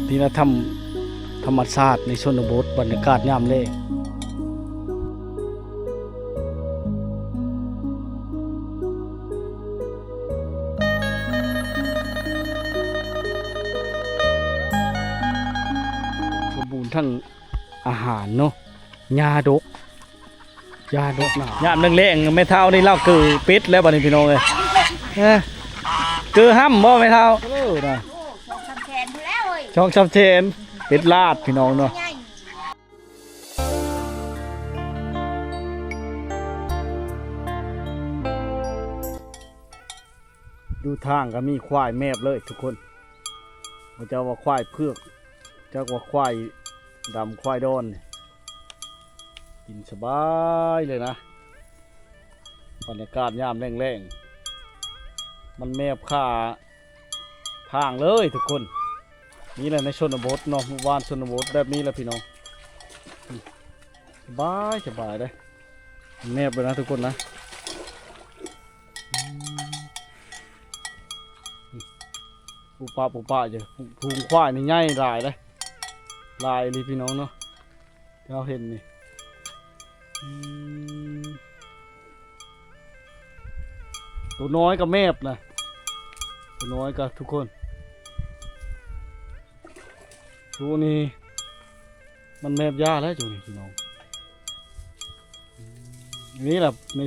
ທີ່ນະທຳ ທຳມະຊາດໃນຊົນນະບົດ ບັນຍາກາດຍາມແລ້ງ ສົມບູນທັງອາຫານເນາະ ຫຍ້າດົກ ຫຍ້າດົກນະ. ຍາມແລງໆ ແມ່ເຖົ້ານີ້ລາວເກີເປັດແລ້ວບັດນີ້ພີ່ນ້ອງເອີຍ. ເອີ ເກີຫ້ຳບໍ່ແມ່ເຖົ້າ? ເອີນະ ສອງສາມແສນພຸ້ນແລ້ວເອີຍ ສອງສາມແສນ ເປັດລາດພີ່ນ້ອງເນາະ. ຢູ່ທາງກໍມີຄວາຍແມບເລີຍທຸກຄົນ ບໍ່ຈັກວ່າຄວາຍເຜືອກ ຈັກວ່າຄວາຍດຳ ຄວາຍດອນ ກິນສະບາຍເລີຍນະ. ບັນຍາກາດຍາມແລງໆ ມັນແມບຄາທາງເລີຍທຸກຄົນ. ນີ້ແຫຼະໃນຊົນນະບົດເນາະ ໝູ່ບ້ານຊົນນະບົດແບບນີ້ແຫຼະພີ່ນ້ອງ ສະບາຍ ສະບາຍເດ້ ແມບເລີຍນະທຸກຄົນນະ. ອືມ ປຸບປະປຸບປະຢູ່ ຝູງຄວາຍນີ້ໃຫຍ່ຫຼາຍເດ້ ຫຼາຍອີ່ຫຼີພີ່ນ້ອງເນາະ ທີ່ເຮົາເຫັນນີ້. ອືມ ໂຕນ້ອຍກໍແມບນະ ໂຕນ້ອຍກໍທຸກຄົນ ໂຕນີ້ ມັນແມບຫຍ້າແລ້ວຈຸນີ້ພີ່ນ້ອງ. ນີ້ລະໃນ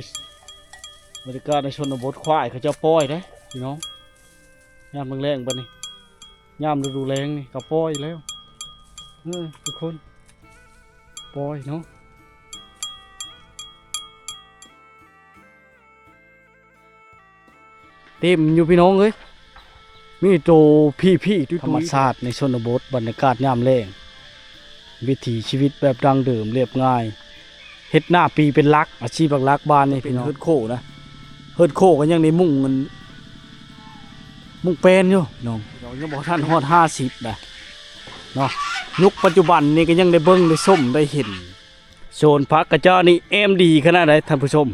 ບັນຍາກາດໃນຊົນນະບົດ ຄວາຍເຂົາເຈົ້າປ່ອຍເດ້ພີ່ນ້ອງ. ຍາມແລງໆ ບັດນີ້ ຍາມລະດູແລ້ງນີ້ກໍປ່ອຍແລ້ວ ເອີ ທຸກຄົນ ປ່ອຍເນາະ. ເຕັມຢູ່ພີ່ນ້ອງເອີຍ ມີໂຕພີໆ ຕຸ້ຍໆ. ທຳມະຊາດໃນຊົນນະບົດ ບັນຍາກາດຍາມແລ້ງ ວິຖີຊີວິດແບບດັ້ງເດີມລຽບງ່າຍ ເຮັດນາປີເປັນຫຼັກ ອາຊີບຫຼັກໆ ບ້ານນີ້ພີ່ນ້ອງ. ເຮືອນໂຄນະ ເຮືອນໂຄກໍຍັງໄດ້ມຸງ ອັນ ມຸງແປ້ນຢູ່ພີ່ນ້ອງ ພີ່ນ້ອງ ຍັງບໍ່ທັນຮອດຫ້າສິບນະເນາະ. ຍຸກປັດຈຸບັນນີ້ກໍຍັງໄດ້ເບິ່ງໄດ້ຊົມໄດ້ເຫັນ ສວນຜັກຂະເຈົ້ານີ້ແອ້ມດີຂະໜາດໃດທ່ານຜູ້ຊົມ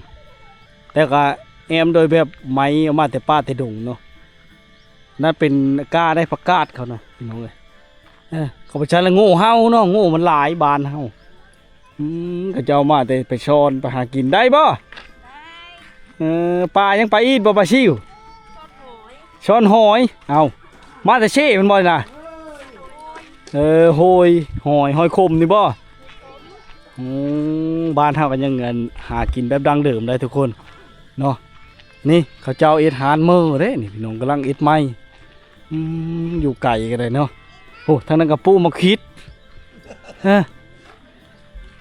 ແຕ່ກໍແອ້ມໂດຍແບບໄມ້ເອົາມາແຕ່ປ່າແຕ່ດົງເນາະ. ນັ້ນເປັນກ້າໄດ້ຜັກກາດເຂົານະພີ່ນ້ອງເອີຍ. ເອີ ເຂົາໄປໃຊ້ລະໂງ່ເຫົ່າເນາະ ໂງ່ມັນຫຼາຍບ້ານເຮົາ. ອືມ ເຂົາເຈົ້າມາແຕ່ໄປຊ່ອນໄປຫາກິນໄດ້ບໍ່? ເອີ ປາຍັງໄປອີກບໍ່ ປາຊິວ? ຊ່ອນຫອຍ ເອົ້າ ມາແຕ່ເຊແມ່ນບໍ່ນີ້ນະ? ເອີ ໂຫຍ ຫອຍ ຫອຍຂົມນີ້ບໍ່? ອືມ ບ້ານເຮົາກໍຍັງ ອັນ ຫາກິນແບບດັ້ງເດີມໄດ້ທຸກຄົນເນາະ. ນີ້ເຂົາເຈົ້າເຮັດຮ້ານເໝີເດ້ນີ້ ພີ່ນ້ອງກຳລັງເຮັດໃໝ່. ອືມ ຢູ່ໄກກໍໄດ້ເນາະ. ໂອ້ ທາງນັ້ນກໍປູກໝາກຂິດ ຮະ.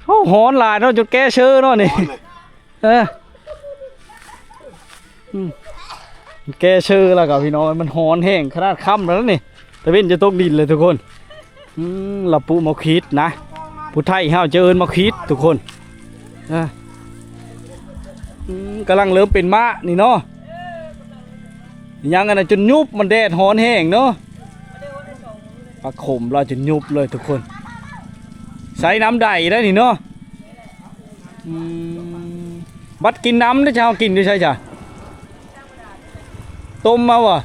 ໂອ້ ຮ້ອນຫຼາຍເນາະ ຈົນແກ້ເຊີເນາະນີ້ ຮ້ອນເລີຍ. ເອີ ອືມ ແກ້ເຊີແລ້ວກໍພີ່ນ້ອງ ມັນຮ້ອນແຮງຂະໜາດຄ່ຳແລ້ວນີ້ ຕາເວັນຈະຕົກດິນເລີຍທຸກຄົນ. ອືມ ລາວປູກໝາກຂິດນະ ຜູ້ໄທເຮົາຈະເອີ້ນໝາກຂິດທຸກຄົນ. ເອີ ອືມ ກຳລັງເລີ່ມເປັນໝາກນີ້ເນາະ. ຍັງອັນນັ້ນຈົນຍຸບ ມັນແດດຮ້ອນແຮງເນາະ. ຜັກຂົມລາວຈົນຍຸບເລີຍທຸກຄົນ ໃສ່ນ້ຳໃດໄດ້ນີ້ເນາະ. ອືມ ບັດກິນນ້ຳເດ້ ເຈົ້າກິນຢູ່ໃສຈ້ະ? ຕົ້ມເອົາບໍ່?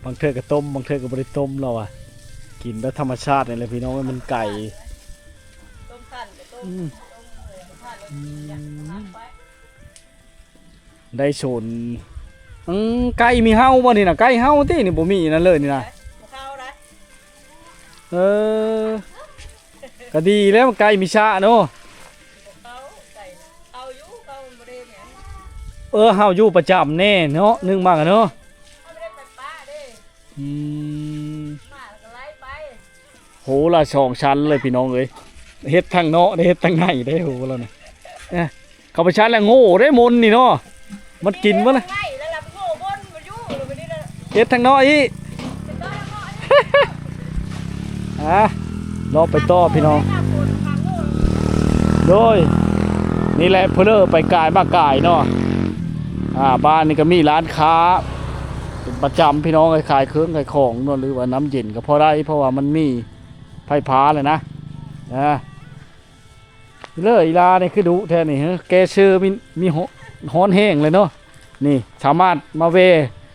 ບາງເທື່ອກໍຕົ້ມ ບາງເທື່ອກໍບໍ່ໄດ້ຕົ້ມ ລາວວ່າ. ກິນແບບທຳມະຊາດນີ້ແຫຼະພີ່ນ້ອງ ມັນໄກ. ອືມ ອືມ ໄດ້ໂຊນ. ອືມ ໄກ່ມີເຫົ່າບໍ່ນີ້ນະ? ໄກ່ເຫົ່າຕິນີ້ ບໍ່ມີນັ້ນເລີຍນີ້ນະ. ບໍ່ເຫົ່ານະ. ເອີ ກະດີແລ້ວ ໄກ່ມີຊະເນາະ. ເຮົາ ໄກ່ເຮົາຢູ່ ເຮົາບໍ່ໄດ້ຫຍັງ. ເອີ ເຮົາຢູ່ປະຈຳແນ່ເນາະ ໜຶ່ງມາກະເນາະ. ເຮົາບໍ່ໄດ້ໄປປະເດ້. ອືມ ໝາກະໄລ່ໄປ. ໂຫລະສອງຊັ້ນເລີຍພີ່ນ້ອງເອີຍ ເຮັດທັງເນາະ ໄດ້ເຮັດທັງໃນໄດ້ ໂຫລະນະ. ເອີ ເຂົາໄປຊັ້ນລະໂງ່ໄດ້ມົນນີ້ເນາະ ມັນກິນໝົດລະ ເຮັດທາງນອກອີກ. ອ່າ ເລາະໄປຕໍ່ພີ່ນ້ອງ. ໂດຍ ນີ້ແຫຼະ ເພິ່ນເອີ້ນໄປກາຍມາກາຍເນາະ. ອ່າ ບ້ານນີ້ກໍມີຮ້ານຄ້າເປັນປະຈຳພີ່ນ້ອງເອີຍ ຂາຍເຄື່ອງຂາຍຂອງເນາະ ຫຼືວ່ານ້ຳເຢັນກໍພໍໄດ້ ເພາະວ່າມັນມີໄຟຟ້າແຫຼະນະ. ອ່າ ເລີຍ ອີຫຼານີ້ຄືດຸແທ້ນີ້ ແກ່ເຊີມີ ມີ ຮ້ອນແຮງເລີຍເນາະ. ນີ້ສາມາດມາແວ່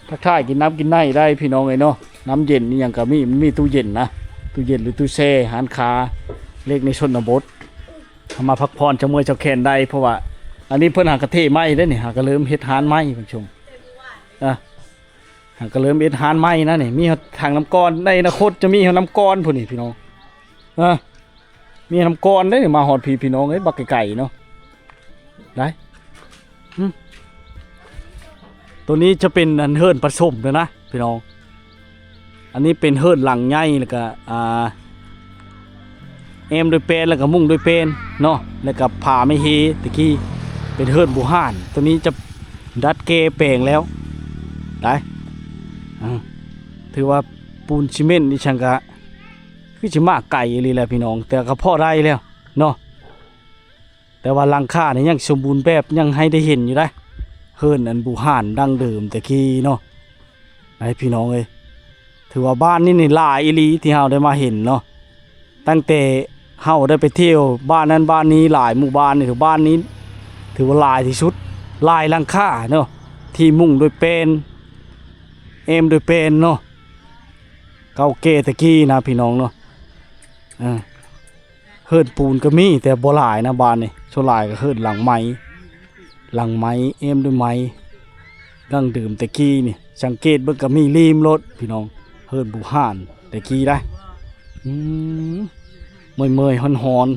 ທັກທາຍກິນນ້ຳກິນໃນໄດ້ພີ່ນ້ອງເອີຍເນາະ. ນ້ຳເຢັນອີ່ຫຍັງກໍມີ ມັນມີຕູ້ເຢັນນະ ຕູ້ເຢັນ ຫຼື ຕູ້ແຊ່ ຮ້ານຄ້າເລັກໃນຊົນນະບົດ. ເຮົາມາພັກຜ່ອນເຈົ້າເມື່ອຍເຈົ້າແຄນໄດ້ ເພາະວ່າອັນນີ້ເພິ່ນຫາກະເທໃໝ່ເດ້ນີ້ ຫາກະເລີ່ມເຮັດຮ້ານໃໝ່ທ່ານຜູ້ຊົມ. ອ່າ ຫາກະເລີ່ມເຮັດຮ້ານໃໝ່ນະນີ້ ມີທັງນ້ຳກ້ອນ ໃນອະນາຄົດຈະມີຮອດນ້ຳກ້ອນພຸ້ນນີ້ພີ່ນ້ອງ. ອ່າ ມີນ້ຳກ້ອນເດ້ ມາຮອດພີ້ພີ່ນ້ອງເອີຍ ບັກໄກໆເນາະ. ໄດ້ ອືມ ໂຕນີ້ຈະເປັນອັນເຮືອນປະສົມເດີນະພີ່ນ້ອງ. ອັນນີ້ເປັນເຮືອນຫຼັງໃຫຍ່ ແລ້ວກະ ອ່າ ແອ້ມດ້ວຍແປ້ນ ແລ້ວກະມຸງດ້ວຍແປ້ນເນາະ ແລ້ວກະຜ້າໄມ້ເຮ ແຕ່ກີ້ເປັນເຮືອນບູຮານ. ໂຕນີ້ຈະດັດແກ່ແປງແລ້ວໄດ້ ອ່າ ຖືວ່າປູນຊີເມັນນີ້ ຊ່າງກະ ຄືຊິມາໄກອີ່ຫຼີແຫຼະພີ່ນ້ອງ ແຕ່ກໍພໍໄດ້ແລ້ວເນາະ. ແຕ່ວ່າຫຼັງຄານີ້ຍັງສົມບູນແບບ ຍັງໃຫ້ໄດ້ເຫັນຢູ່ໄດ໋ ເຮືອນອັນບູຮານດັ້ງເດີມແຕ່ກີ້ເນາະ. ໄດ້ພີ່ນ້ອງເອີຍ ຖືວ່າບ້ານນີ້ນີ້ຫຼາຍອີ່ຫຼີທີ່ເຮົາໄດ້ມາເຫັນເນາະ. ຕັ້ງແຕ່ເຮົາໄດ້ໄປທ່ຽວບ້ານນັ້ນບ້ານນີ້ ຫຼາຍໝູ່ບ້ານນີ້ ຖືບ້ານນີ້ຖືວ່າຫຼາຍທີ່ສຸດ ຫຼາຍຫຼັງຄາເນາະ ທີ່ມຸງດ້ວຍແປ້ນ ແອ້ມດ້ວຍແປ້ນເນາະ. ເກົ່າແກ່ແຕ່ກີ້ນະພີ່ນ້ອງເນາະ. ເອີ ເຮືອນປູນກໍມີ ແຕ່ບໍ່ຫຼາຍນະບ້ານນີ້ ສ່ວນຫຼາຍກໍເຮືອນຫຼັງໄມ້ ຫຼັງໄມ້ ແອ້ມດ້ວຍໄມ້ ດັ້ງເດີມແຕ່ກີ້ນີ້. ສັງເກດເບິ່ງກໍມີລິມໂລດພີ່ນ້ອງ ເຮືອນບູຮານແຕ່ກີ້ໄດ໋. ອືມ ເມື່ອຍໆ ຮ້ອນ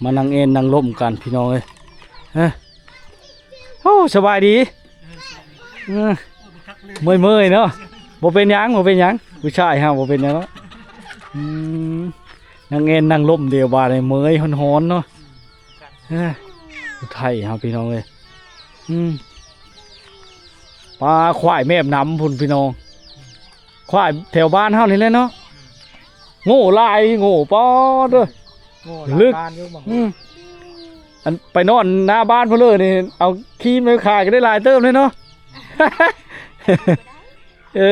ໆ ມານັ່ງແອນນັ່ງລົມກັນພີ່ນ້ອງເອີຍ. ເອີ ໂອ້ ສະບາຍດີ. ເອີ ເມື່ອຍໆເນາະ ບໍ່ເປັນຫຍັງ ບໍ່ເປັນຫຍັງ ຜູ້ຊາຍເຮົາບໍ່ເປັນຫຍັງເນາະ. ອືມ ນັ່ງແອນນັ່ງລົມດຽວບາດນີ້ ເມື່ອຍຮ້ອນໆເນາະ. ເອີ ຜູ້ໄທເຮົາພີ່ນ້ອງເອີຍ. ອືມ ປາ ຄວາຍແມບນ້ຳພຸ້ນພີ່ນ້ອງ ຄວາຍແຖວບ້ານເຮົານີ້ແຫຼະເນາະ. ໂງ່ຫຼາຍ ໂງ່ ປາດເດີ ໂງ່ຫຼາຍ ລຶກ ບ້ານຢູ່ ບາງ ອືມ ອັນໄປນອນໜ້າບ້ານເພິ່ນເລີຍນີ້ ເອົາຄີນໄປຂາຍກໍໄດ້ຫຼາຍເຕີບເລີຍເນາະ. ເອີ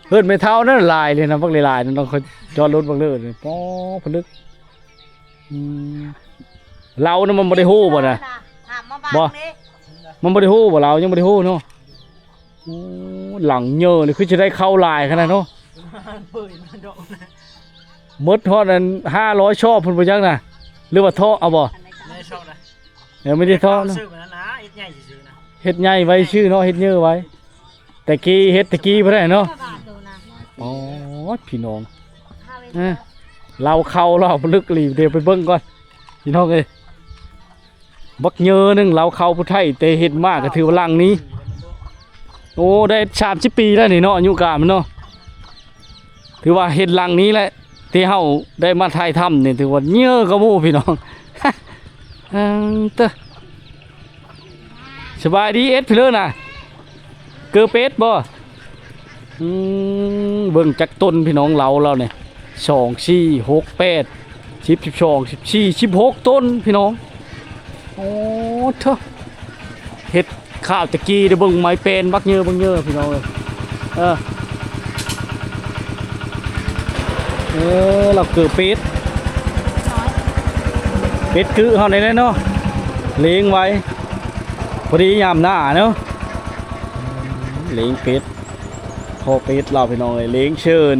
ເຮືອນແມ່ເຖົ້ານັ້ນຫຼາຍເລີຍນະ ບັກຫຼາຍໆນັ້ນ ຕ້ອງຈອດລົດບັກເລີນີ້ ປາ ຜະລຶກ. ອືມ ເລົານະ ມັນບໍ່ໄດ້ຮູ້ບໍ່ນະ ຖາມມາບາງ ບໍ່ ເດ້ ມັນບໍ່ໄດ້ຮູ້ບໍ່ ເລົາຍັງບໍ່ໄດ້ຮູ້ເນາະ. ໂອ້ ຫຼັງເຍີນີ້ຄືຈະໄດ້ເຂົ້າຫຼາຍຂະໜາດເນາະ. ເປີດມາດອກນະ ໝົດຮອດອັນຫ້າຮ້ອຍຊອບພຸ້ນບໍ່ຈັກນະ ຫຼືວ່າເທາະເອົາບໍ່? ໄດ້ຊອບນະ ເອີ ໄມ່ໄດ້ເທາະເນາະ ຊື້ມານັ້ນນະ ເຮັດໃຫຍ່ຊື່ໆນະ ເຮັດໃຫຍ່ໄວ້ຊື່ເນາະ ເຮັດເຍີໄວ້. ແຕ່ກີ້ເຮັດແຕ່ກີ້ບໍ່ໄດ້ເນາະ. ອໍ ພີ່ນ້ອງ ເອີ ເລົາເຂົ້າ ເລົາປະລຶກອີ່ຫຼີ ດຽວໄປເບິ່ງກ່ອນພີ່ນ້ອງເອີຍ. ບັກເຍີໜຶ່ງ ເລົາເຂົ້າຜູ້ໄທ ແຕ່ເຮັດມາກໍຖືວ່າຫຼັງນີ້ ໂອ້ ໄດ້ສາມສິບປີແລ້ວນີ້ເນາະ ອາຍຸການມັນເນາະ. ຖືວ່າເຮັດຫຼັງນີ້ແຫຼະ ທີ່ເຮົາໄດ້ມາຖ່າຍທຳນີ້ ຖືວ່າເຍີກວ່າໝູ່ພີ່ນ້ອງ. ເອີ ເຕີ ສະບາຍດີ ເອັດພີເລີນະ ເກີເປັດບໍ່? ອືມ ເບິ່ງຈັກຕົ້ນພີ່ນ້ອງ ເລົາລາວນີ້ ສອງ ສີ່ ຫົກ ແປດ ສິບ ສິບສອງ ສິບສີ່ ສິບຫົກຕົ້ນພີ່ນ້ອງ. ໂອ້ ເທີ ເຮັດ ຄາວຕະກີ້ໄດ້ເບິ່ງໄມ້ແປ້ນບັກເຍີບັກເຍີພີ່ນ້ອງເອີຍ. ເອີ ເອີ ລາວເກີເປັດ ເປັດກຶເຮົານີ້ແຫຼະເນາະ ລ້ຽງໄວ້ ພໍດີຍາມໜ້າເນາະ ລ້ຽງເປັດ ພໍ່ເປັດລາວພີ່ນ້ອງເອີຍ ລ້ຽງເຊີນ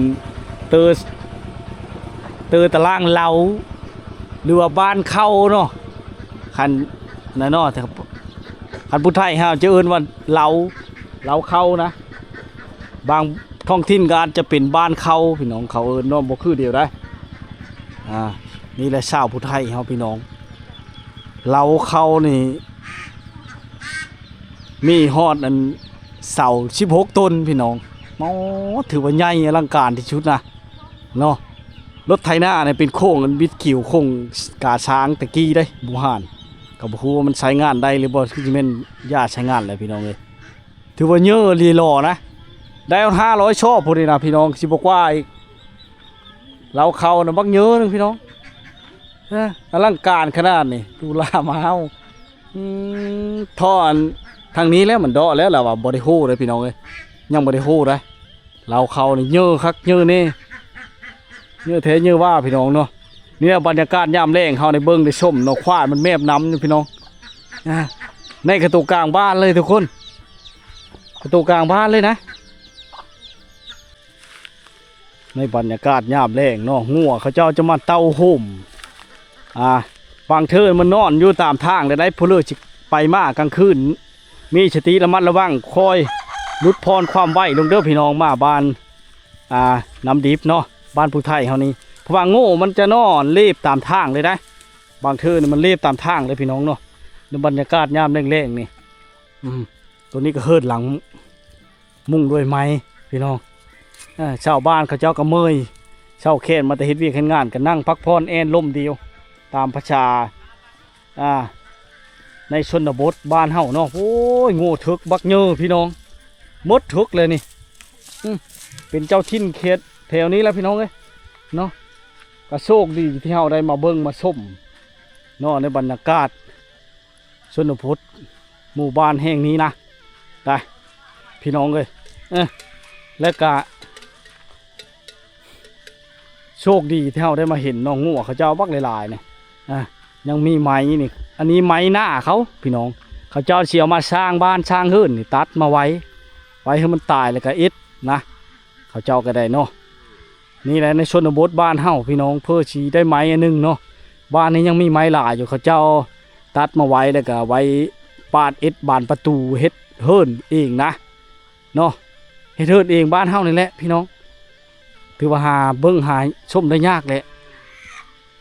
ເຕີ ເຕີຕະລ່າງເລົາ ຫຼືວ່າບ້ານເຂົ້າເນາະ ຄັນນັ້ນເນາະ ຄັນຜູ້ໄທເຮົາຈະເອີ້ນວ່າເລົາ ເລົາເຂົ້ານະ ບາງທ້ອງຖິ່ນກໍອາດຈະເປັນບ້ານເຂົ້າ ພີ່ນ້ອງເຂົາເອີ້ນເນາະ ບໍ່ຄືດຽວໃດ໋. ອ່າ ນີ້ແຫຼະຊາວຜູ້ໄທເຮົາພີ່ນ້ອງ ເລົາເຂົ້ານີ້ ມີຮອດອັນເສົາສິບຫົກຕົ້ນພີ່ນ້ອງ. ໂອ້ ຖືວ່າໃຫຍ່ອະລັງການທີ່ສຸດນະເນາະ. ລົດໄຖນານີ້ເປັນໂຄ້ງອັນບິດຄິວ ໂຄ້ງກາຊ້າງແຕ່ກີ້ເດ້ ບູຮານ ກໍບໍ່ຮູ້ວ່າມັນໃຊ້ງານໄດ້ຫຼືບໍ່ ຄືຊິແມ່ນຢ່າໃຊ້ງານແຫຼະພີ່ນ້ອງເອີຍ. ຖືວ່າເຍີລີລໍນະ ໄດ້ຮອດຫ້າຮ້ອຍຊອບພຸ້ນນີ້ນະພີ່ນ້ອງ ຊິບໍ່ກວ່າອີກ. ເລົາເຂົ້ານະບັກເຍີໜຶ່ງພີ່ນ້ອງ ເອີ ອະລັງການຂະໜາດນີ້ ດູລາມາເຮົາ. ອືມ ທໍ່ອັນທາງນີ້ແລ້ວມັນເດາະແລ້ວ ລາວວ່າບໍ່ໄດ້ໂຮເດ້ພີ່ນ້ອງເອີຍ ຍັງບໍ່ໄດ້ໂຮໄດ໋. ເລົາເຂົ້ານີ້ເຍີຄັກເຍີແນ່ເຍີແທ້ເຍີວ່າພີ່ນ້ອງເນາະ. ນີ້ແຫຼະບັນຍາກາດຍາມແລງເຮົາໄດ້ເບິ່ງໄດ້ຊົມເນາະ ຄວາຍມັນແມບນ້ຳຢູ່ພີ່ນ້ອງ. ອ່າ ໃນກະໂຕກາງບ້ານເລີຍທຸກຄົນ ປະຕູກາງບ້ານເລີຍນະ. ໃນບັນຍາກາດຍາມແລງເນາະ ງົວເຂົາເຈົ້າຈະມາເຕົ້າໂຮມ ອ່າ ບາງເທີມັນນອນຢູ່ຕາມທາງໃດໆ ຜູ້ເລີກຊິໄປມາກາງຄືນ ມີສະຕິລະມັດລະວັງ ຄອຍຫຼຸດຜ່ອນຄວາມໄວລົງເດີພີ່ນ້ອງ. ມາບ້ານ ອ່າ ນ້ຳດິບເນາະ ບ້ານຜູ້ໄທເຮົານີ້ ເພາະວ່າໂງ່ມັນຈະນອນເລບຕາມທາງເລີຍນະ. ບາງເທີນີ້ມັນເລບຕາມທາງເລີຍພີ່ນ້ອງເນາະ ໃນບັນຍາກາດຍາມແລງໆນີ້. ອືມ ຕົວນີ້ກໍເຮີດຫຼັງມຸງດ້ວຍໄມ້ພີ່ນ້ອງ. ເອີ ຊາວບ້ານເຂົາເຈົ້າກໍເມື່ອຍ ເຊົາແຂນມາແຕ່ເຮັດວຽກເຮັດງານ ກໍນັ່ງພັກຜ່ອນແອ່ນລົມດຽວ ຕາມພາສາ ອ່າ ໃນຊົນນະບົດບ້ານເຮົາເນາະ. ໂອ້ຍ ໂງ່ເຖິກບັກເຍີພີ່ນ້ອງ ໝົດເຖິກເລີຍນີ້. ອືມ ເປັນເຈົ້າຖິ່ນເຂດແຖວນີ້ແຫຼະພີ່ນ້ອງເອີຍເນາະ. ກໍໂຊກດີທີ່ເຮົາໄດ້ມາເບິ່ງມາຊົມເນາະ ໃນບັນຍາກາດ ຊົນນະບົດ ໝູ່ບ້ານແຫ່ງນີ້ນະ ໄດ້ພີ່ນ້ອງເອີຍ. ເອີ ແລ້ວກະໂຊກດີທີ່ເຮົາໄດ້ມາເຫັນນ້ອງງົວເຂົາເຈົ້າບັກຫຼາຍໆນີ້. ອ່າ ຍັງມີໄມ້ນີ້ ອັນນີ້ໄມ້ໜ້າເຂົາພີ່ນ້ອງ ເຂົາເຈົ້າຊິເອົາມາສ້າງບ້ານສ້າງເຮືອນນີ້ ຕັດມາໄວ້ ໄວ້ໃຫ້ມັນຕາຍແລ້ວກະເອັດນະ ເຂົາເຈົ້າກໍໄດ້ເນາະ. ນີ້ແຫຼະໃນຊົນນະບົດບ້ານເຮົາພີ່ນ້ອງ ເພື່ອຊິໄດ້ໄມ້ອັນໜຶ່ງເນາະ. ບ້ານນີ້ຍັງມີໄມ້ຫຼາຍຢູ່ ເຂົາເຈົ້າຕັດມາໄວ້ ແລ້ວກໍໄວ້ປາດເອັດບານປະຕູ ເຮັດເຮືອນເອງນະເນາະ ເຮັດເຮືອນເອງບ້ານເຮົານີ້ແຫຼະພີ່ນ້ອງ. ຖືວ່າຫາເບິ່ງຫາຊົມໄດ້ຍາກແຫຼະ.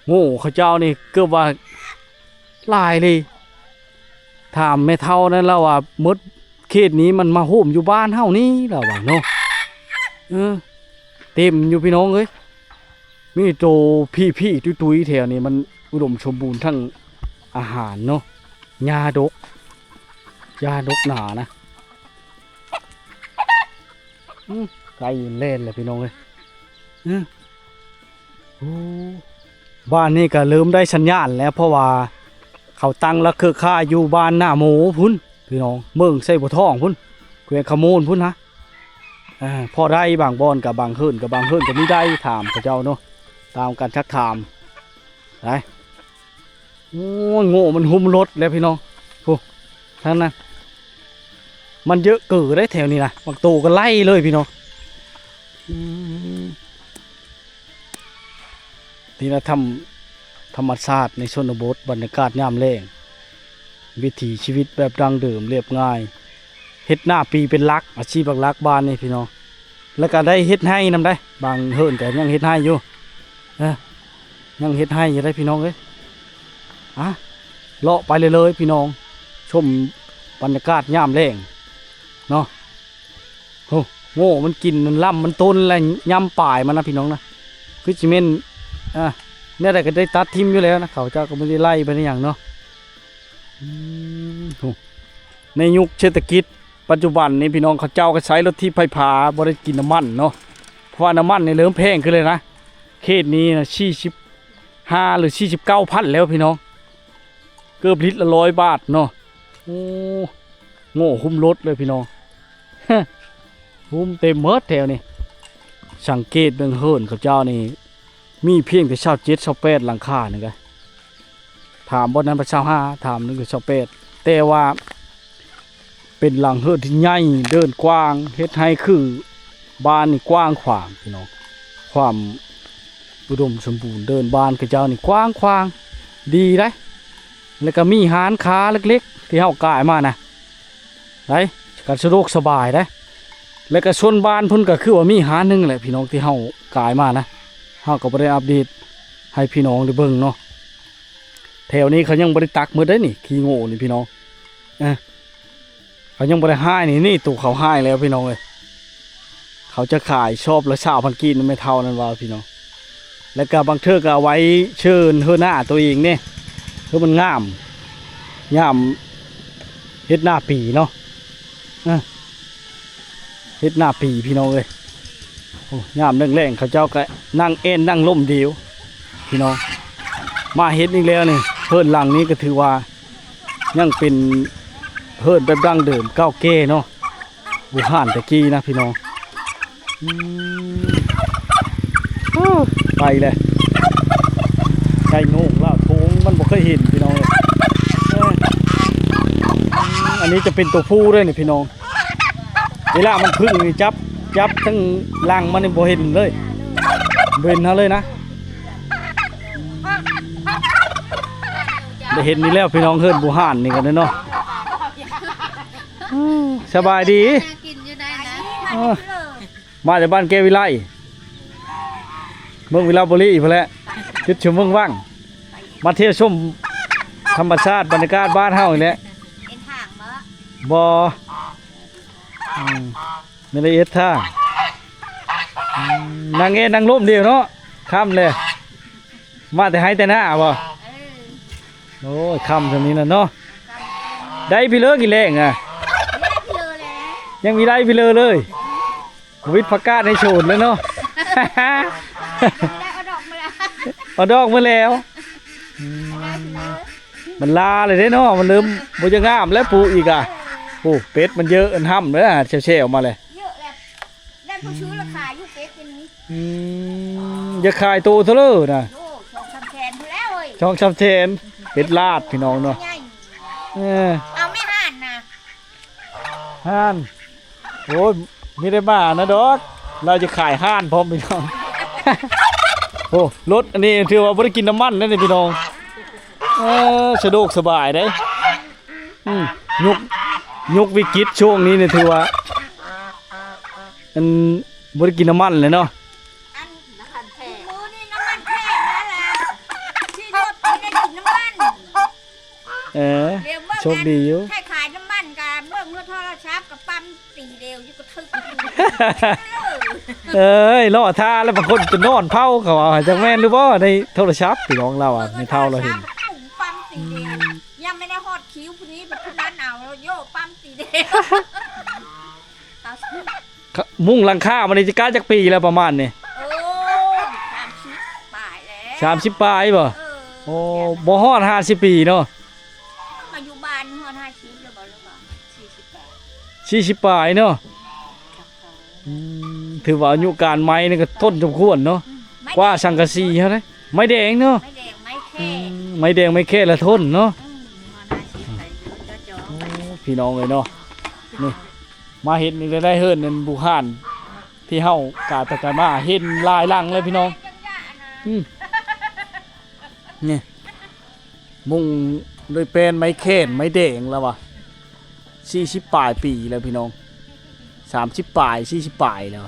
ໂງ່ເຂົາເຈົ້ານີ້ເກືອບວ່າຫຼາຍເລີຍ. ຖາມແມ່ເຖົ້ານັ້ນລາວວ່າ ໝົດເຂດນີ້ມັນມາໂຮມຢູ່ບ້ານເຮົານີ້ ລາວວ່າເນາະ. ເອີ ເຕັມຢູ່ພີ່ນ້ອງເອີຍ ມີໂຕພີ້ໆ ຕຸ້ຍໆ ແຖວນີ້ມັນອຸດົມສົມບູນທັງອາຫານເນາະ ຫຍ້າດົກ ຫຍ້າດົກໜານະ. ອືມ ໄກ່ແລ່ນແລ້ວພີ່ນ້ອງເອີຍ. ອືມ ໂອ້ ບ້ານນີ້ກໍເລີ່ມໄດ້ສັນຍານແລ້ວ ເພາະວ່າເຂົາຕັ້ງຫຼັກເຄືອຂ່າຍຢູ່ບ້ານນາໂມພຸ້ນພີ່ນ້ອງ ເມືອງໄຊບົວທອງພຸ້ນ ແຂວງຄຳມ່ວນພຸ້ນນະ. ເອີ ພໍໄດ້ບາງບ່ອນ ກັບບາງເຮືອນ ກັບບາງເຮືອນກໍມີໄດ້ ຖາມເຂົາເຈົ້າເນາະ ຕາມການຊັກຖາມໄດ້. ໂອ້ຍ ໂງ່ມັນຫຸ້ມລົດແລ້ວພີ່ນ້ອງ ໂອ້ ທາງນັ້ນ ມັນເຍີະເກີໄດ໋ແຖວນີ້ນະ ບາງໂຕກໍໄລ່ເລີຍພີ່ນ້ອງ. ອືມ ນີ້ລະທຳ ທຳມະຊາດໃນຊົນນະບົດ ບັນຍາກາດຍາມແລ້ງ ວິຖີຊີວິດແບບດັ້ງເດີມລຽບງ່າຍ ເຮັດນາປີເປັນຫຼັກ ອາຊີບຫຼັກໆ ບ້ານນີ້ພີ່ນ້ອງ. ແລ້ວກໍໄດ້ເຮັດໄຮ່ນຳໄດ໋ ບາງເຮືອນກໍຍັງເຮັດໄຮ່ຢູ່ ເອີ ຍັງເຮັດໄຮ່ຢູ່ໄດ໋ພີ່ນ້ອງເອີຍ. ອ່ະ ເລາະໄປເລື້ອຍໆ ພີ່ນ້ອງ ຊົມບັນຍາກາດຍາມແລງເນາະ. ໂອ້ ໂງ່ມັນກິນລຳມັນຕົ້ນ ແລະ ຍຳປາຍມັນນະພີ່ນ້ອງນະ ຄືຊິແມ່ນ ອ່າ ແນວໃດກໍໄດ້ຕັດຖິ້ມຢູ່ແລ້ວນະ ເຂົາເຈົ້າກໍບໍ່ໄດ້ໄລ່ບໍ່ໄດ້ຫຍັງເນາະ. ອືມ ໂອ້ ໃນຍຸກເສດຖະກິດປັດຈຸບັນນີ້ພີ່ນ້ອງ ເຂົາເຈົ້າກໍໃຊ້ລົດຖີບໄຟຟ້າ ບໍ່ໄດ້ກິນນ້ຳມັນເນາະ ເພາະວ່ານ້ຳມັນນີ້ເລີ່ມແພງຂຶ້ນເລີຍນະ. ເຂດນີ້ນະ ສີ່ສິບຫ້າ ຫຼື ສີ່ສິບເກົ້າພັນແລ້ວພີ່ນ້ອງ ເກືອບລິດລະຮ້ອຍບາດເນາະ. ໂອ້ ໂງ່ຫຸ້ມລົດເລີຍພີ່ນ້ອງ ຫຸ້ມເຕັມໝົດແຖວນີ້. ສັງເກດເບິ່ງເຮືອນເຂົາເຈົ້ານີ້ ມີພຽງແຕ່ຊາວເຈັດ ຊາວແປດຫຼັງຄາໜຶ່ງກະ ຖາມບ່ອນນັ້ນວ່າຊາວຫ້າ ຖາມໜຶ່ງກໍຊາວແປດ ແຕ່ວ່າເປັນຫຼັງເຮືອນທີ່ໃຫຍ່ ເດີ່ນກວ້າງ ເຮັດໃຫ້ຄືບ້ານນີ້ກວ້າງຂວາງພີ່ນ້ອງ. ຄວາມອຸດົມສົມບູນ ເດີ່ນບ້ານເຂົາເຈົ້ານີ້ກວ້າງຂວາງ ດີໄດ໋ ແລ້ວກໍມີຮ້ານຄ້າເລັກໆ ທີ່ເຮົາກາຍມານະ ໄດ້ ກໍສະດວກສະບາຍເດ້. ແລ້ວກໍສ່ວນບ້ານເພິ່ນກໍຄືວ່າມີຮ້ານໜຶ່ງແຫຼະພີ່ນ້ອງ ທີ່ເຮົາກາຍມານະ ເຮົາກໍບໍ່ໄດ້ອັບເດດໃຫ້ພີ່ນ້ອງໄດ້ເບິ່ງເນາະ. ແຖວນີ້ເຂົາຍັງບໍ່ໄດ້ຕັກໝົດເດ້ນີ້ ຂີ້ໂງ່ນີ້ພີ່ນ້ອງ ເອີ ເຂົາຍັງບໍ່ໄດ້ຮ້າຍນີ້ ນີ້ໂຕເຂົາຮ້າຍແລ້ວພີ່ນ້ອງເອີຍ. ເຂົາຈະຂາຍຊອບລະຊາວພັນກີບນະ ແມ່ເຖົ້ານັ້ນວ່າພີ່ນ້ອງ. ແລ້ວກໍບາງເທື່ອກໍເອົາໄວ້ເຊີນເຮືອນນາຕົວເອງເດ້ ຄືມັນງາມ ຍາມເຮັດນາປີເນາະ ເອີ ເຮັດນາປີພີ່ນ້ອງເອີຍ. ໂອ້ ຍາມແລງໆ ເຂົາເຈົ້າກໍນັ່ງແອ່ນນັ່ງລົມດຽວພີ່ນ້ອງ. ມາເຫັນອີກແລ້ວນີ້ ເຮືອນຫຼັງນີ້ກໍຖືວ່າຍັງເປັນເຮືອນແບບດັ້ງເດີມເກົ່າແກ່ເນາະ ບູຮານແຕ່ກີ້ນະພີ່ນ້ອງ. ອືມ ໂອ້ ໄປແລ້ວ ໄກ່ໂໜງລາວໂທງ ມັນບໍ່ເຄີຍເຫັນພີ່ນ້ອງເອີຍ. ເອີ ອັນນີ້ຈະເປັນຕົວຜູ້ເດ້ນີ້ພີ່ນ້ອງ. ເວລາມັນຜຶ່ງນີ້ຈັບ ຈັບທາງຫຼັງມັນນີ້ບໍ່ເຫັນເລີຍ ບໍ່ເຫັນເຮົາເລີຍນະ. ໄດ້ເຫັນອີກແລ້ວພີ່ນ້ອງ ເຮືອນບູຮານນີ້ກໍໄດ້ເນາະ. ສະບາຍດີ ກິນຢູ່ໃນນະ ເອີ ມາຈາກບ້ານແກ້ວວິໄລ ເມືອງວິລະບູລີພຸ້ນແຫຼະ ຈຸດຊົມເມືອງວັງ ມາທ່ຽວຊົມທຳມະຊາດ ບັນຍາກາດບ້ານເຮົານີ້ແຫຼະ. ເຮັດທາງບໍ່? ບໍ່ ອືມ ແມ່ນໄດ້ເຮັດທາງ ອືມ ນັ່ງເອນັ່ງລົມດຽວເນາະ ຄ່ຳແລ້ວ ມາແຕ່ໄຮ່ແຕ່ນາບໍ່? ເອີ ໂອ້ຍ ຄ່ຳຊ່ຳນີ້ລະເນາະ ໄດ້ພີເລີກິນແລງອະ ຍັງມີໄດ້ພີເລີເລີຍ ວິດຜັກກາດໃນໂສນແລ້ວເນາະ ເອົາດອກມາແລ້ວ ອືມ ມັນລາເລີຍເດ້ເນາະ ມັນເລີ່ມບໍ່ຈະງາມແລ້ວ ປູກອີກອະ. ໂອ້ ເປັດມັນເຍີະອັນຫ້ຳເດີ ແຊວໆມາເລີຍ ເຍີະແລ້ວ ນັ້ນຜູ້ຊື້ລາຄາຢູ່ເປັດນີ້ ອືມ ຢາກຂາຍໂຕເທົ່າເລີນະ ໂອ້ ສອງສາມແສນພຸ້ນແລ້ວເອີຍ ສອງສາມແສນ ເປັດລາດພີ່ນ້ອງເນາະ ໃຫຍ່ ເອີ ເອົາແມ່ຫ່ານນະ ຫ່ານ ໂອ້ຍ ມີແຕ່ໝານະດອກ ລາວຈະຂາຍຫ່ານພ້ອມພີ່ນ້ອງ. ໂອ້ ລົດອັນນີ້ຖືວ່າບໍ່ໄດ້ກິນນ້ຳມັນເດ້ນີ້ພີ່ນ້ອງ ເອີ ສະດວກສະບາຍເດ້. ອືມ ຍຸກ ຍຸກວິກິດຊ່ວງນີ້ນີ້ຖືວ່າ ອັນ ບໍ່ໄດ້ກິນນ້ຳມັນເລີຍເນາະ ອັນ ນ້ຳມັນແພງ ມື້ນີ້ນ້ຳມັນແພງແລ້ວລະ ທີ່ລົດບໍ່ໄດ້ກິນນ້ຳມັນ ເອີ ໂຊກດີຢູ່ ໃຫ້ຂາຍນ້ຳມັນກະເບິ່ງໂທລະສັບກະປ້ຳຕີດຽວຢູ່ກະທຶກຢູ່ ເອີຍ ລໍຖ້າແລ້ວ ບາງຄົນຈະນອນເຝົ້າ ເຂົາວ່າ ຈັກແມ່ນຫຼືບໍ່ ໃນໂທລະສັບ ພີ່ນ້ອງລາວວ່າ ແມ່ເຖົ້າລາວເຫັນ ປ້ຳຕີດຽວ ອືມ ຍັງບໍ່ໄດ້ຮອດຄິວຜູ້ນີ້ ບັດຜູ້ນັ້ນເອົາໂຢປ້ຳຕີດຽວ. ມຸງຫຼັງຄາມັນນີ້ຈັກກະຈັກປີແລ້ວປະມານນີ້? ໂອ້ ສາມສິບປາຍແລ້ວ ສາມສິບປາຍບໍ່? ເອີ ໂອ້ ບໍ່ຮອດຫ້າສິບປີເນາະ ມາຢູ່ບ້ານຮອດຫ້າສິບແລ້ວບໍ່ ຫຼືວ່າສີ່ສິບປາຍ ສີ່ສິບປາຍເນາະ ອືມ ຖືວ່າອາຍຸການໄມ້ນີ້ກໍທົນສົມຄວນເນາະ ອືມ ກວ່າສັງກະສີເຮົາເດ້ ໄມ້ແດງເນາະ ໄມ້ແດງໄມ້ແຄ ອືມ ໄມ້ແດງໄມ້ແຄລະທົນເນາະ ອືມ ໂອ້ ພີ່ນ້ອງເອີຍເນາະ ນີ້ ມາເຫັນນີ້ໄດ້ເຮືອນນັ້ນບູຮານ ທີ່ເຮົາກາຍໄປກາຍມາເຫັນຫຼາຍຫຼັງເລີຍພີ່ນ້ອງ ອືມ ນີ້ ມຸງດ້ວຍແປ້ນໄມ້ແຄນໄມ້ແດງລະວ່າ ສີ່ສິບປາຍປີແລ້ວພີ່ນ້ອງ ສາມສິບປາຍ ສີ່ສິບປາຍແລ້ວ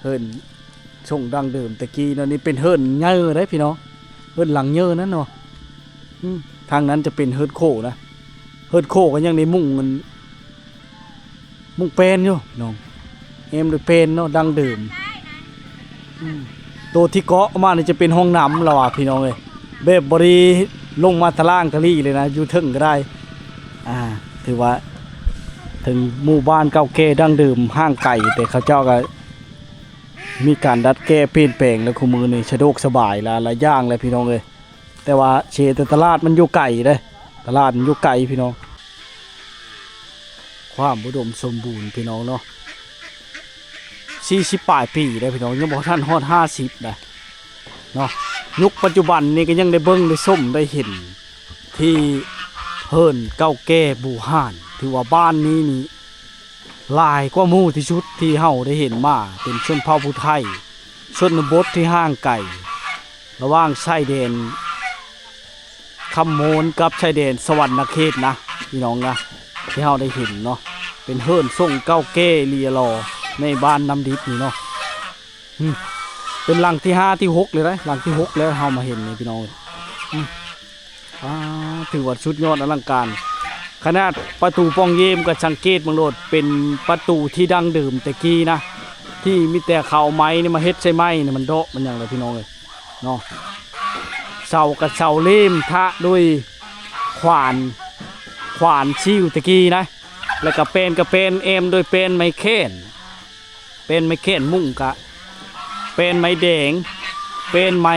ເຮືອນຊົງດັ້ງເດີມແຕ່ກີ້ເນາະ ນີ້ເປັນເຮືອນໃຫຍ່ເດ້ພີ່ນ້ອງ ເຮືອນຫຼັງໃຫຍ່ນັ້ນເນາະ ອືມ ທາງນັ້ນຈະເປັນເຮືອນໂຄນະ ເຮືອນໂຄກໍຍັງໄດ້ມຸງອັນ ມຸງແປ້ນຢູ່ພີ່ນ້ອງ ແອ້ມດ້ວຍແປ້ນເນາະ ດັ້ງເດີມ ອືມ ໂຕທີ່ເກາະມານີ້ຈະເປັນຫ້ອງນ້ຳລະວ່າພີ່ນ້ອງເອີຍ ແບບບໍ່ໄດ້ລົງມາຕະລ່າງຕະລີ້ເລີຍນະ ຢູ່ເທິງກໍໄດ້ ອ່າ ຖືວ່າເຖິງໝູ່ບ້ານເກົ່າແກ່ດັ້ງເດີມຫ່າງໄກ ແຕ່ເຂົາເຈົ້າກໍມີການດັດແກ້ປ່ຽນແປງແລ້ວ ຄູ່ມື້ນີ້ສະດວກສະບາຍຫຼາຍໆຢ່າງແລ້ວພີ່ນ້ອງເອີຍ. ແຕ່ວ່າເຊແຕ່ຕະຫຼາດມັນຢູ່ໄກເດ້ ຕະຫຼາດມັນຢູ່ໄກພີ່ນ້ອງ ຄວາມອຸດົມສົມບູນພີ່ນ້ອງເນາະ ສີ່ສິບປາຍປີເດ້ພີ່ນ້ອງ ຍັງບໍ່ທັນຮອດຫ້າສິບນະເນາະ ຍຸກປັດຈຸບັນນີ້ກໍຍັງໄດ້ເບິ່ງໄດ້ຊົມໄດ້ເຫັນທີ່ເຮືອນເກົ່າແກ່ບູຮານ ຖືວ່າບ້ານນີ້ນີ້ ຫຼາຍກວ່າໝູ່ທີ່ສຸດທີ່ເຮົາໄດ້ເຫັນມາ ເປັນຊົນເຜົ່າຜູ້ໄທ ຊົນນະບົດທີ່ຫ່າງໄກ ລະຫວ່າງຊາຍແດນຄຳໂມນກັບຊາຍແດນສະຫວັນນະເຂດນະ ພີ່ນ້ອງນະ ທີ່ເຮົາໄດ້ເຫັນເນາະ ເປັນເຮືອນຊົງເກົ່າແກ່ລີ່ຫຼໍ່ໃນບ້ານນ້ຳດິບນີ້ເນາະ. ອືມ ເປັນຫຼັງທີຫ້າທີຫົກເລີຍເດ້ ຫຼັງທີຫົກແລ້ວເຮົາມາເຫັນນີ້ພີ່ນ້ອງ ອືມ ອ່າ ຖືວ່າສຸດຍອດອະລັງການ ຂະໜາດປະຕູປ່ອງເຢມກໍສັງເກດເບິ່ງໂລດ ເປັນປະຕູທີ່ດັ້ງເດີມແຕ່ກີ້ນະ ທີ່ມີແຕ່ເຂົາເອົາໄມ້ນີ້ມາເຮັດໃສ່ໄມ້ນີ້ ມັນເດາະມັນຫຍັງເລີຍພີ່ນ້ອງເອີຍເນາະ ເສົາກໍເສົາເລມທະດ້ວຍຂວານ ຂວານຊີວແຕ່ກີ້ນະ ແລ້ວກໍແປ້ນກໍແປ້ນແອ້ມດ້ວຍແປ້ນໄມ້ແຄນ ແປ້ນໄມ້ແຄນ ມຸ້ງກະແປ້ນໄມ້ແດງ ແປ້ນໄມ້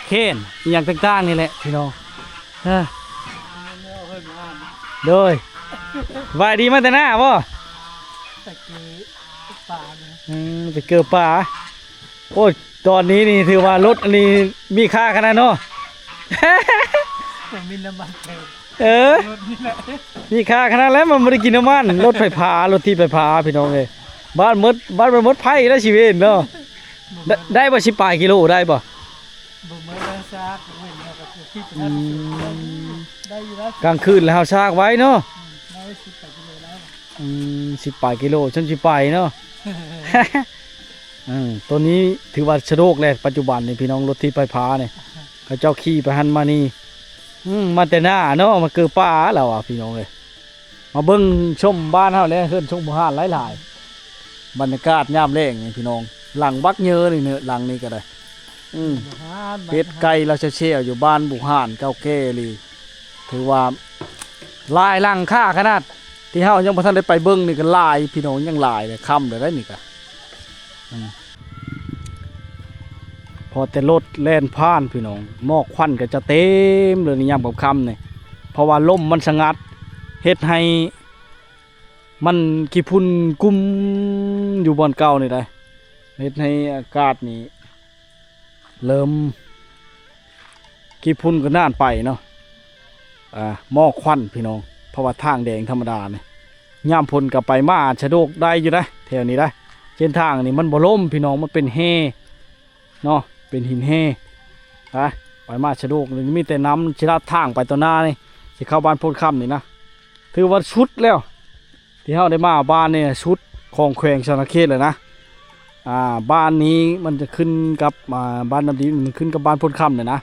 ແຄນ ອີ່ຫຍັງຕ່າງໆນີ້ແຫຼະພີ່ນ້ອງ ເອີ ໂດຍ ສະບາຍດີ ມາແຕ່ນາບໍ່? ຕະກີ້ປານະ ອືມ ໄປເກີບປາ ໂອ້ຍ ຕອນນີ້ນີ້ຖືວ່າລົດອັນນີ້ມີຄ່າຂະໜາດເນາະ ມີນ້ຳມັນເຕີມ ເອີ ມີຄ່າຂະໜາດແລ້ວ ມັນບໍ່ໄດ້ກິນນ້ຳມັນ. ລົດໄຟຟ້າ ລົດຖີບໄຟຟ້າ ພີ່ນ້ອງເອີຍ. ບ້ານໝົດ ບ້ານມັນໝົດໄຟແລ້ວ ຊິເວັນເນາະ. ໄດ້ ໄດ້ບໍ່ ສິບປາຍກິໂລ ໄດ້ບໍ່? ບໍ່ເໝິດແລ້ວຊາກ ເວັນເຮົາກໍຄືທີ່ ອືມ ໄດ້ຢູ່ແລ້ວ ກາງຄືນແລ້ວເຮົາຊາກໄວ້ເນາະ. ອືມ ໄດ້ສິບປາຍກິໂລແລ້ວ. ອືມ ສິບປາຍກິໂລ ຊັ້ນຊິໄປເນາະ. ເອີ ໂຕນີ້ຖືວ່າສະດວກແຫຼະ ປັດຈຸບັນນີ້ພີ່ນ້ອງ ລົດຖີບໄຟຟ້ານີ້ ເຂົາເຈົ້າຂີ່ໄປຫັ້ນມານີ້. ອືມ ມາແຕ່ໜ້າເນາະ ມາເກີປ່າແລ້ວວ່າ ພີ່ນ້ອງເອີຍ. ມາເບິ່ງຊົມບ້ານເຮົາແຫຼະ ເຮືອນຊົງບູຮານຫຼາຍໆ. ບັນຍາກາດຍາມແລງນີ້ພີ່ນ້ອງ ຫຼັງບັກເຍີນີ້ເນາະ ຫຼັງນີ້ກໍໄດ້. ອືມ ເປັດໄກ່ລາວແຊວໆ ຢູ່ບ້ານບູຮານເກົ່າແກ່ອີ່ຫຼີ. ຖືວ່າຫຼາຍຫຼັງຄາຂະໜາດ ທີ່ເຮົາຍັງບໍ່ທັນໄດ້ໄປເບິ່ງນີ້ກໍຫຼາຍ ພີ່ນ້ອງ ຍັງຫຼາຍເລີຍ. ຄ່ຳແລ້ວໄດ໋ນີ້ກະ ອືມ ພໍແຕ່ລົດແລ່ນຜ່ານ ພີ່ນ້ອງ ໝອກຄວັນກໍຈະເຕັມເລີຍໃນຍາມຄ່ຳໆນີ້ ເພາະວ່າລົມມັນສະຫງັດ ເຮັດໃຫ້ມັນຂີ້ຝຸ່ນກຸ້ມຢູ່ບ່ອນເກົ່ານີ້ໄດ໋ ເຮັດໃຫ້ອາກາດນີ້ ເລີ່ມ ຂີ້ຝຸ່ນກໍນານໄປເນາະ. ອ່າ ໝອກຄວັນພີ່ນ້ອງ ເພາະວ່າທາງແດງທຳມະດານີ້ ຍາມຝົນກໍໄປມາສະດວກໄດ້ຢູ່ເດ້ ແຖວນີ້ໄດ້. ເສັ້ນທາງນີ້ມັນບໍ່ລົມພີ່ນ້ອງ ມັນເປັນແຮ່ເນາະ ເປັນຫີນແຮ່ ໄປ ໄປມາສະດວກ. ມີແຕ່ນ້ຳຊິລັດທາງໄປຕໍ່ໜ້ານີ້ ຊິເຂົ້າບ້ານໂພນຄຳນີ້ນະ ຖືວ່າສຸດແລ້ວ. ທີ່ເຮົາໄດ້ມາບ້ານນີ້ສຸດຂອງແຂວງສະຫວັນນະເຂດແລ້ວນະ. ອ່າ ບ້ານນີ້ມັນຈະຂຶ້ນກັບ ອ່າ ບ້ານນ້ຳດີ ມັນຂຶ້ນກັບບ້ານໂພນຄຳແລ້ວນະ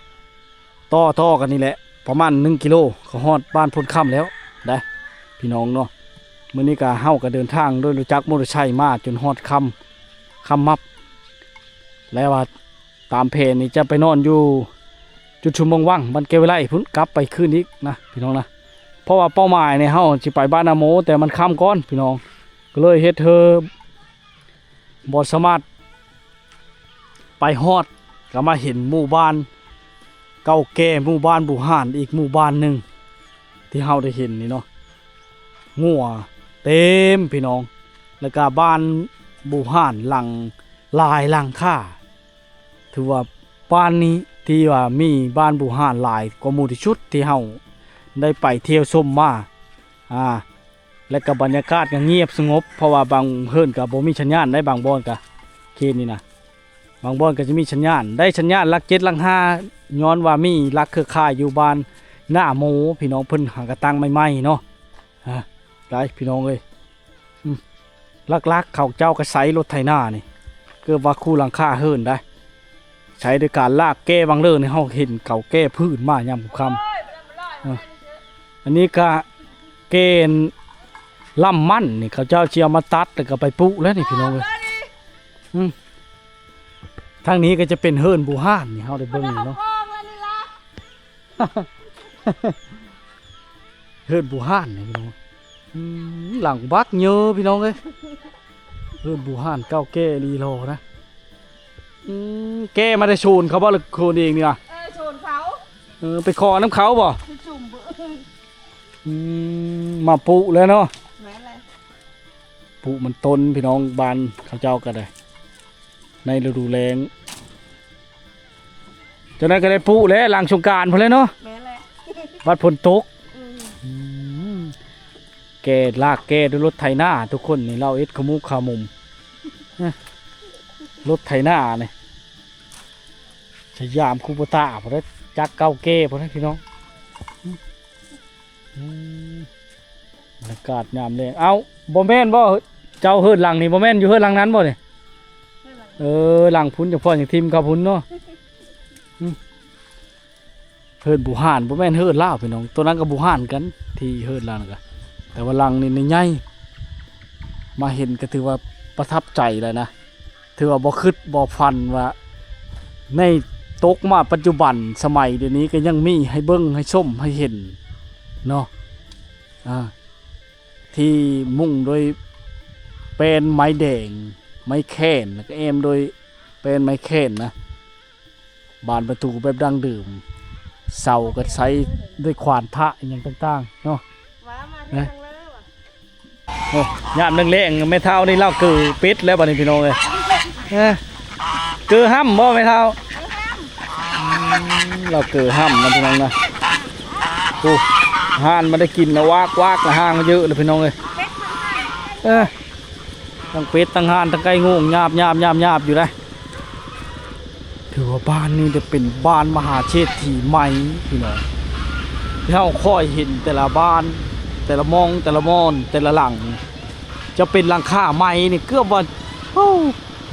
ຕໍ່ ຕໍ່ກັນນີ້ແຫຼະ ປະມານໜຶ່ງກິໂລ ກໍຮອດບ້ານໂພນຄຳແລ້ວໄດ໋ ພີ່ນ້ອງເນາະ. ມື້ນີ້ກະເຮົາກໍເດີນທາງດ້ວຍລົດຈັກມໍເຕີໄຊມາຈົນຮອດຄ່ຳ ຄ່ຳມັບ ແລ້ວວ່າ ຕາມແຜນນີ້ຈະໄປນອນຢູ່ຈຸດຊຸມເມືອງວັງ ບ້ານແກ້ວວິໄລພຸ້ນ ກັບໄປຄືນອີກນະພີ່ນ້ອງນະ. ເພາະວ່າເປົ້າໝາຍນີ້ເຮົາຊິໄປບ້ານນາໂມ ແຕ່ມັນຄ່ຳກ່ອນພີ່ນ້ອງ ກໍເລີຍເຮັດໃຫ້ບໍ່ສາມາດໄປຮອດ ກໍມາເຫັນໝູ່ບ້ານເກົ່າແກ່ ໝູ່ບ້ານບູຮານອີກໝູ່ບ້ານໜຶ່ງ ທີ່ເຮົາໄດ້ເຫັນນີ້ເນາະ ງົວເຕັມພີ່ນ້ອງ. ແລ້ວກໍບ້ານບູຮານຫຼັງ ຫຼາຍຫຼັງຄາ ຖືວ່າບ້ານນີ້ທີ່ວ່າມີບ້ານບູຮານຫຼາຍກວ່າໝູ່ທີ່ສຸດທີ່ເຮົາໄດ້ໄປທ່ຽວຊົມມາ. ອ່າ ແລ້ວກໍບັນຍາກາດກໍງຽບສະຫງົບ ເພາະວ່າບາງເຮືອນກໍບໍ່ມີສັນຍານໄດ໋ ບາງບ່ອນກໍ ເຂດນີ້ນະ ບາງບ່ອນກໍຈະມີສັນຍານ ໄດ້ສັນຍານຫຼັກເຈັດຫຼັກຫ້າ ຍ້ອນວ່າມີຫຼັກເຄືອຂ່າຍຢູ່ບ້ານນາໂມ ພີ່ນ້ອງ ເພິ່ນຫາກະຕັ້ງໃໝ່ໆເນາະ. ອ່າ ໄດ້ພີ່ນ້ອງເອີຍ ອືມ ຫຼັກໆເຂົາເຈົ້າກໍໃຊ້ລົດໄຖນານີ້ ເກືອບວ່າຄູ່ຫຼັງຄາເຮືອນໄດ໋ ໃຊ້ໂດຍການລາກແກ້ວາງເລີນີ້ ເຮົາເຫັນເຂົາແກ້ພື້ນມາຍາມຄ່ຳ. ເອີ ອັນນີ້ກະແກ່ນລຳມັນນີ້ ເຂົາເຈົ້າຊິເອົາມາຕັດ ແລ້ວກໍໄປປຸແລ້ວນີ້ພີ່ນ້ອງເອີຍ. ອືມ ທາງນີ້ກໍຈະເປັນເຮືອນບູຮານນີ້ ເຮົາໄດ້ເບິ່ງນີ້ເນາະ. ເຮືອນບູຮານນີ້ພີ່ນ້ອງ ອືມ ຫຼັງບັກເຍີພີ່ນ້ອງເອີຍ ເຮືອນບູຮານເກົ່າແກ່ອີ່ຫຼີຫຼໍ່ນະ. ອືມ ແກ້ມາແຕ່ໂຊນເຂົາບໍ່ ຫຼືໂຄນເອງນີ້ວະ? ເອີ ໂຊນເຂົາ ເອີ ໄປຂໍນຳເຂົາບໍ່? ຊຸມ ອືມ ມາປຸແລ້ວເນາະ. ແມ່ນແຫຼະ ປຸມັນຕົ້ນພີ່ນ້ອງ ບ້ານເຂົາເຈົ້າກໍໄດ້ ໃນລະດູແລ້ງ ຈັ່ງໃດກໍໄດ້ປຸແຫຼະ ຫຼັງສົງການພຸ້ນແຫຼະເນາະ. ແມ່ນແຫຼະ ບັດຝົນຕົກ. ອືມ ອືມ ແກ່ ລາກແກ່ດ້ວຍລົດໄຖນາ ທຸກຄົນນີ້ ລາວເຮັດຂະມຸກຂະມຸມ ລົດໄຖນານີ້ ສະຫຍາມຄູໂບຕ້າພຸ້ນເດ້ ຈັກເກົ່າແກ່ພຸ້ນເດ້ພີ່ນ້ອງ. ອືມ ອືມ ບັນຍາກາດຍາມແລງ. ເອົ້າ ບໍ່ແມ່ນບໍ່ ເຈົ້າເຮືອນຫຼັງນີ້ ບໍ່ແມ່ນຢູ່ເຮືອນຫຼັງນັ້ນບໍ່ນີ້? ເອີ ຫຼັງພຸ້ນ ຈັ່ງພໍ່ຍັງຖິ້ມເຂົ້າພຸ້ນເນາະ. ອືມ ເຮືອນບູຮານ ບໍ່ແມ່ນເຮືອນລາວພີ່ນ້ອງ ໂຕນັ້ນກໍບູຮານກັນ ທີ່ເຮືອນລາວນັ້ນກະ ແຕ່ວ່າຫຼັງນີ້ໃຫຍ່ ມາເຫັນກໍຖືວ່າປະທັບໃຈແລ້ວນະ. ຖືວ່າບໍ່ຄິດບໍ່ຝັນວ່າ ໃນຕົກມາປັດຈຸບັນ ສະໄໝດຽວນີ້ກໍຍັງມີໃຫ້ເບິ່ງ ໃຫ້ຊົມ ໃຫ້ເຫັນເນາະ. ອ່າ ທີ່ມຸງໂດຍແປ້ນໄມ້ແດງ ໄມ້ແຄນ ແລ້ວກໍແອ້ມໂດຍແປ້ນໄມ້ແຄນນະ. ບານປະຕູແບບດັ້ງເດີມ ເສົາກໍໃຊ້ດ້ວຍຄວານພະ ອີ່ຫຍັງຕ່າງໆເນາະ. ວ່າມາທາງເລີວ່າ ໂອ້ ຍາມແລງໆ ແມ່ເຖົ້ານີ້ລາວເກີເປັດແລ້ວບັດນີ້ພີ່ນ້ອງເອີຍ. ເອີ ເກີຫ້ຳບໍ່ແມ່ເຖົ້າ? ເກີຫ້ຳ ອືມ ລາວເກີຫ້ຳນະພີ່ນ້ອງນະ. ໂອ້ ຫ່ານມັນໄດ້ກິນແລ້ວວາກໆ ແລ້ວຫ່າງມັນເຍອະແລ້ວພີ່ນ້ອງເອີຍ. ເອີ ທັງເປັດ ທັງຫ່ານ ທັງໄກ່ງວງ ຫຍາບໆໆໆ ຢູ່ໄດ໋. ຖືວ່າບ້ານນີ້ຈະເປັນບ້ານມະຫາເສດຖີໃໝ່ພີ່ນ້ອງ. ທີ່ເຮົາຄ່ອຍເຫັນແຕ່ລະບ້ານ ແຕ່ລະໝ່ອງ ແຕ່ລະບ່ອນ ແຕ່ລະຫຼັງ ຈະເປັນຫຼັງຄາໃໝ່ນີ້ເກືອບວ່າ ໂອ້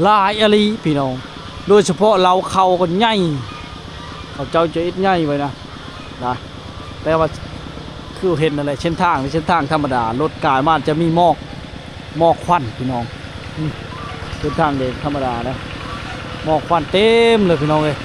ຫຼາຍອີ່ຫຼີພີ່ນ້ອງ. ໂດຍສະເພາະເລົ້າເຂົ້າກໍໃຫຍ່ ເຂົາເຈົ້າຈະເຮັດໃຫຍ່ໄວ້ນະ ນະ ແຕ່ວ່າຄືເຫັນນັ້ນແຫຼະ ເສັ້ນທາງນີ້ເສັ້ນທາງທຳມະດາ ລົດກາຍມາຈະມີໝອກ ໝອກຄວັນພີ່ນ້ອງ. ອືມ ເສັ້ນທາງເດີນທຳມະດານະ ໝອກຄວັນເຕັມເລີຍພີ່ນ້ອງເອີຍ.